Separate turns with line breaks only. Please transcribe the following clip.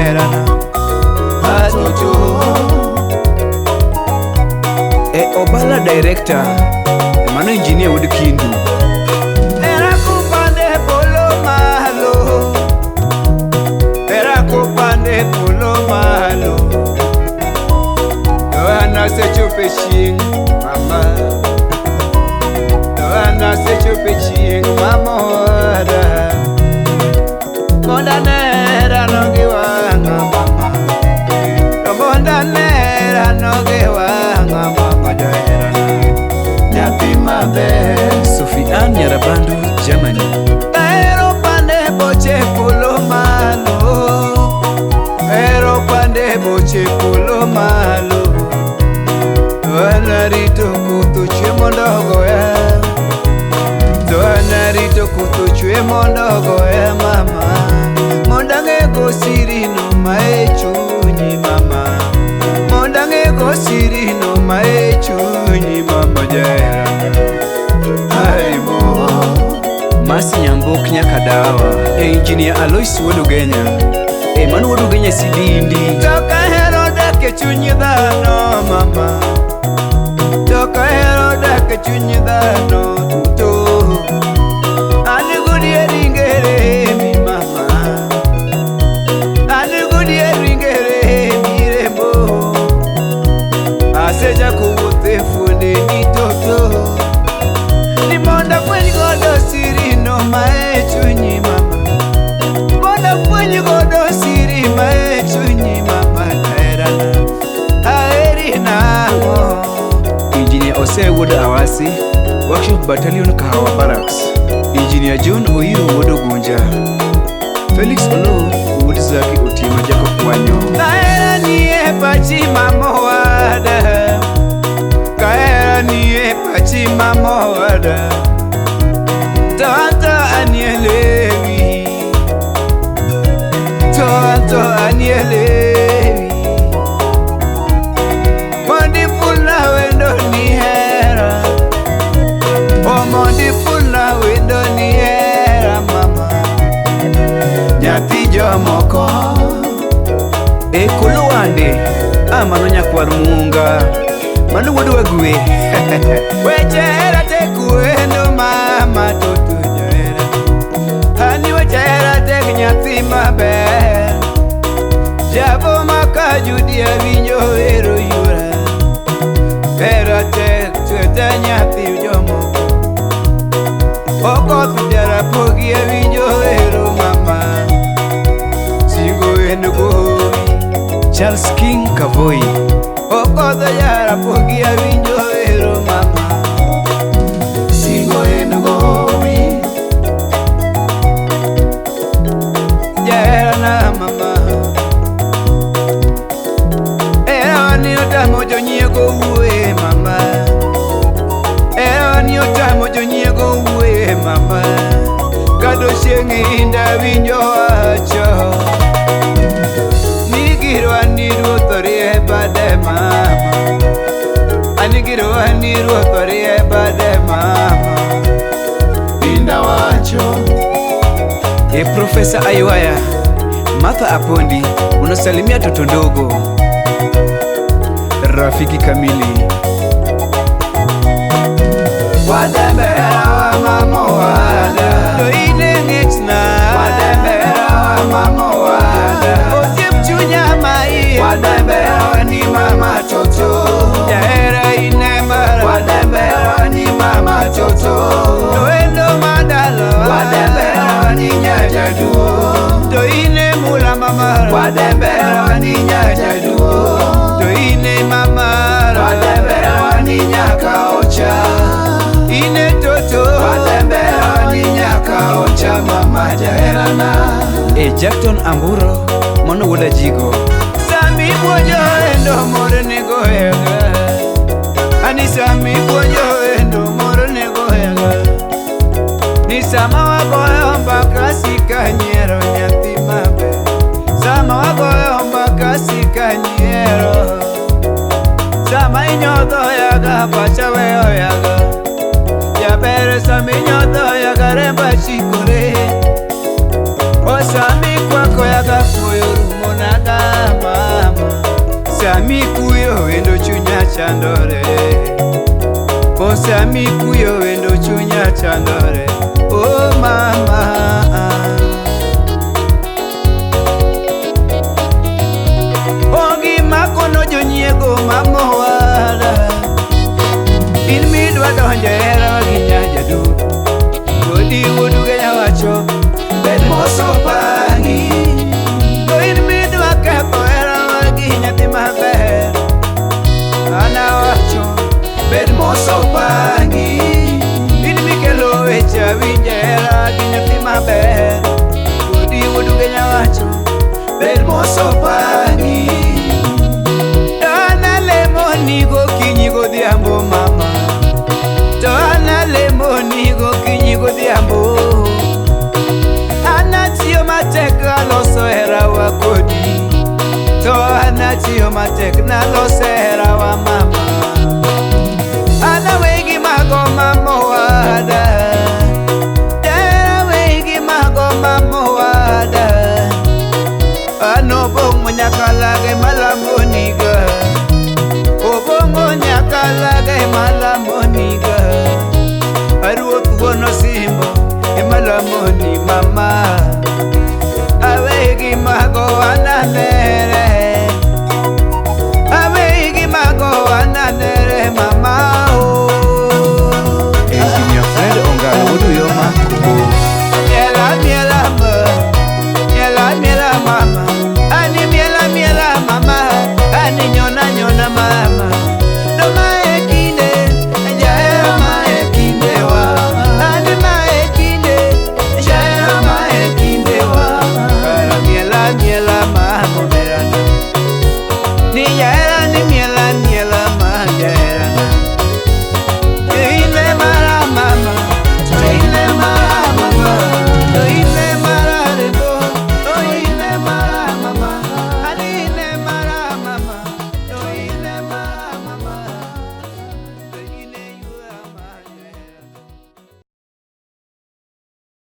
jaherana atoto.
E Obala director, mano engineer wuod Kindu.
Era kupande polo malo, era kupande polo malo. To an asechopo e chieng' mama, to an asechopo e chieng' mama oda. Mondo ane herano gi wang'a mama, to mondo ane herano gi wang'a mama jaherana, nyathi maber.
Sophie Ann Nyarabandu, Germany.
Ahero pande boche polo malo, ahero pande boche polo malo. To an arito koth ochwe mondo ogoya, to an arito koth ochwe mondo ogoya mama. Mondo ang'ego sirino ma e chunyi mama, mondo ang'ego sirino ma e chunyi mama jaherana. Ai mo.
Masi Nyambok nyaka dawa. E engineer Alois wuod Ugenya. E mano wuod Ugenya Sidindi.
To kahero dak e chuny dhano mama, to kahero dak e chuny dhano duto. An godi e ringere mi mama, an godi e ringere mi rembo. Asechako wuotho e fuondeni toto, ni mondo afweny godo sirino ma e chunyi mama, mondo afweny godo siri ma e chunyi mama jaherana, aheri nang'o.
Engineer Ose wuod Awasi, Workshop Battalion Kahawa Barracks. Engineer John Oiro wuod Ogunja. Felix Oloo wuod Zaki Otieno Jacob Wanyo.
Kahera ni e pachi mama owada, kahera ni e pachi mama owada. To anto anie lewi, to anto anie lewi. Mondi fulna wendo ni hera, o mondi fulna wendo ni hera mama. Nyathi jomoko.
E Koluwande, ah mano nyakwar Muunga. Mano wuod Wagwe.
Weche hera tek wendo mama toto jahera. Ani weche hera tek nyathi maber. Jabo maka judi awinjo ero yura. Hera tek tweta nyathi jomoko. Okoth jarapogi awinjo ero mama. Singo en gowi.
Charles King Kavoi.
Okoth jarapogi awinjo ero mama. Singo en gowi. Jaherana mama. Hera ni otamo jonyiego wuoye mama. Hera ni otamo jonyiego wuoye mama. Kado chieng' inda winjo wacho ni girwa ni ruoth orie bade mama. Ani girwa ni ruoth orie bade mama. Inda wacho.
E Profesa Aywaya, Martha Apondi, unasalimia toto ndogo. Rafiki kamili.
Wadembera wa mama wada. To ine ng'echna. Wadembera wa mama wada. Osiep chunya maiye. Wadembera ni mama toto. Jahera ine mara. Wadembera ni mama toto. To endo madalo. Wadembera ni nyajaduo. To ine mula mama. Wadembera ni nyajaduo. To ine mama. Wadembera ni nyaka ocha. Ine toto. Wadembera ni nyaka ocha mama jaherana.
E Jackton Amburo, mano wuod Ajigo.
Sami puonjo endo mor nego hega. Ani sami puonjo endo mor nego hega. Ni sama wagoyo mbaka sika nyiero nyathi maber. Sama wagoyo mbaka sika nyiero. Sama inyodho yaga pacha weyo yaga. Jaber sama inyodho yaga remba chikore. O sami kwako yaga koyo rumo na Osami kuyo endo chunya chandore. Osami kuyo endo chunya chandore. Oh mama. Ongi makono jonyiego mama owada. In midwa donjo e hera gi nyajadu. Godi wuod Ugenya wacho bed mosopangi. To in midwa ketho hera gi nyathi maber. An awacho bed mosopangi. In mikelo weche awinjo e hera gi nyathi maber. Godi wuod Ugenya wacho bed mosopangi. To an alemoni gokinyi godhiambo mama. To an alemoni gokinyi godhiambo. An atiyo matek aloso herawa kodi. To an atiyo matek naloso herawa mama. An awegi mago mama owada. Jahera wegi mago mama owada. An Obong'o nyakalage malamoniga. Obong'o nyakalage malamoniga. Aruoth wuon osimbo emalamoni mama. Awegi mago ananere. Awegi mago ananere mama oh.
Engineer Fred Ongalo wuod Uyoma Kobo.
Miela miela ma, miela miela mama, ani miela miela mama, ani nyona nyona mama. Do mae kinde, jahera mae kinde wa, ani mae kinde, jahera mae kinde wa. Kara miela miela mama berana, ni jahera ni miela.